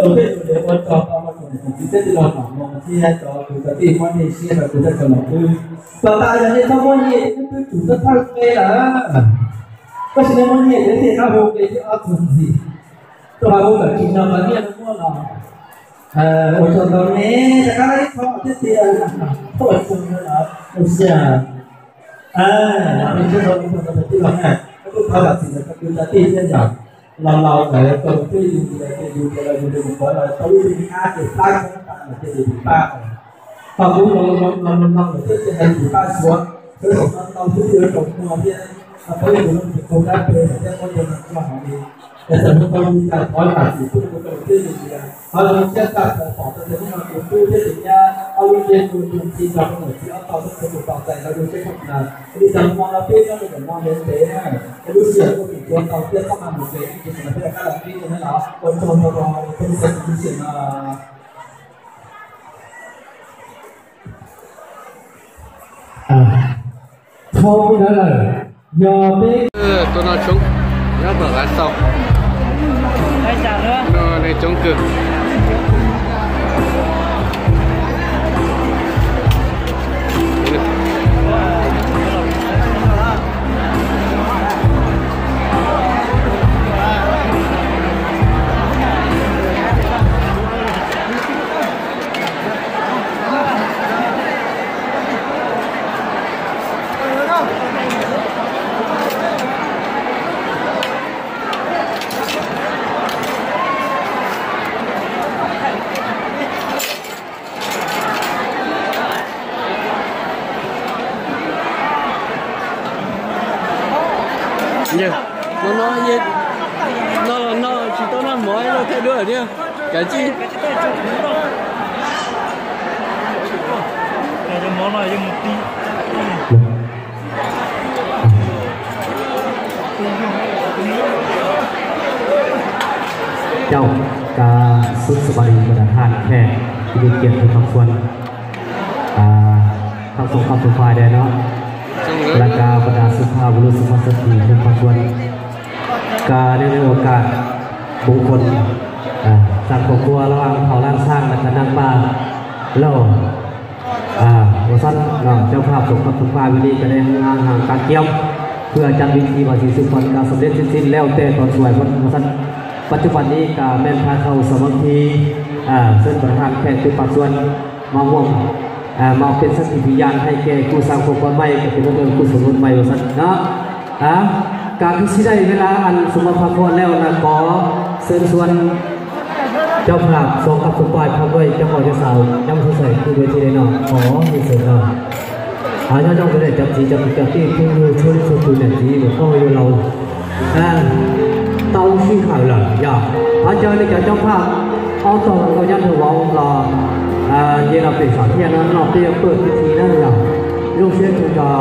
Tus peb tus ua tsaug tau rau tus niam tus txiv thiab tij laug Nom Noo thiab cov kwv cov tij muab nej siab rau kuv thiab cov laus twb. Puas tas yog nej txhob muab nyiaj twb tsum txog thawj qe lawm. Tab sis nej muab nyiaj ces thiaj rov hu qe thib ob txuas ntxiv. Tuaj hu kom tsim nyog qhov nyiaj no muaj los ua tsaug ntau ne, rov qab ib qho thiab tiag. Thov ua tsaug ntau lawm, ua siab. Los nej siab rau ua tsaug ntau tij laug na, koj kuj thov zam txim rau kwv cov tij thiab yom. Los laus ntawd rau peb yus tias yus tias los yus li mus pov los tau ib tug ab ces plab koob tas lawm ces yus pab. Ho kuv los los los los los lawm thiab ces hais yus pab suav, peb los tau tau xwb yuav tsaus muag thiab. Peb yus los mus kaug dab pem thiab muab cov no tso hauv li. Es txawm mus tau li cas thov zam txim pub rau thiab yus tias thov zoo siab txaj plaws pom tau tias hnub no kuv tub thiab tus nyab ob lub ntsej muag zoo txij rau rau niam txiv ob tog txhob txwm tus tos txais lawv zoo siab tshaj plaws. Li cas hmo no peb nyob rau ntawm no ntev ntev na, es lub sij hawm kuj tseem tshuav ntau thiab txhob maj mus tsev ib ntsis no peb rov qab los pib no na los ua tsaug ntau rau peb sawv daws lub sij hawm no. Thaum ntawd lawm, yog peb tuaj noj tshoob, nyob tom Lav Xaus, neeg coob kawg. Yog, no no, no los no tsis tau noj mov los thaij duab thiab. Kav tsij. Chào cả sự sự bari và hàng thẻ, cái điều kiện thì học phần, à, học phần học phần phải đây nó là cả và đã sự pha và sự pha sự thì không học phần. Cả nên nên cả bốn phần, à, sang của qua lo ăn thảo lan sang là cả năm ba lô. À, và sẵn là trong khoa học tổng hợp thông qua vì đi cái đây hàng hàng cán kiêm. พื่อจัดพิธีว่าสิสุขสันต์การสำเร็จสิ้นสิ้นแล้วแต่ตอนสวยวันวันสั้น ปัจจุบันนี้ก็แม่นพาเข้าสามัคคี อ่า เชิญประธานแขกทุกภาคส่วนมาร่วม อ่า มาเป็นสักขีพยานให้แก่ผู้สร้างครอบครัวใหม่ก็เป็นเรื่องกุศลบุญใหม่ว่าสั้นเนาะ อ่ะ การที่ได้เวลาอันสมควรแล้วนะขอเชิญชวน เจ้าภาพสองกับสมปายพร้อมด้วยเจ้าบ่าวเจ้าสาวย้ำสดใสขึ้นเวทีเลยเนาะ ขอเรียนเชิญเนาะ เอาเจ้าเจ้าตัวเนี่ยจับสีจับจับที่ผู้อยู่ช่วยช่วยคุณเนี่ยสีหลวงพ่ออยู่เรา อ่า เต้าชื่อข่าวเหรอ อย่า พระเจ้าในเจ้าภาพ เอาต่อเราย่านเถอะวองรอ อ่า เยเราเป็นสาวเที่ยงนั้นเนาะ เพื่อเปิดพิธีนั่นเหรอ ลูกเชื่อถือเรา